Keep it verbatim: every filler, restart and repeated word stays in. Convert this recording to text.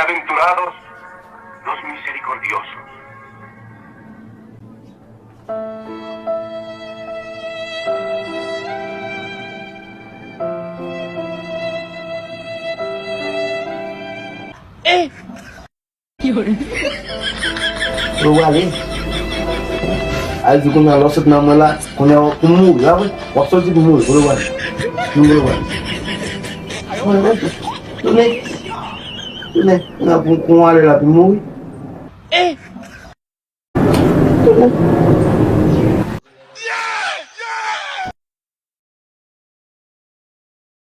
Bienaventurados los misericordiosos. Ou prale. Al di kounye a lè w sot nan mwen la, kounye a w ap mouri, w ap wè. W ap soti pou mouri, kote w prale. Kote w prale. Tounen. Tounen. Kounye a pou, pou w ale la pou mouri.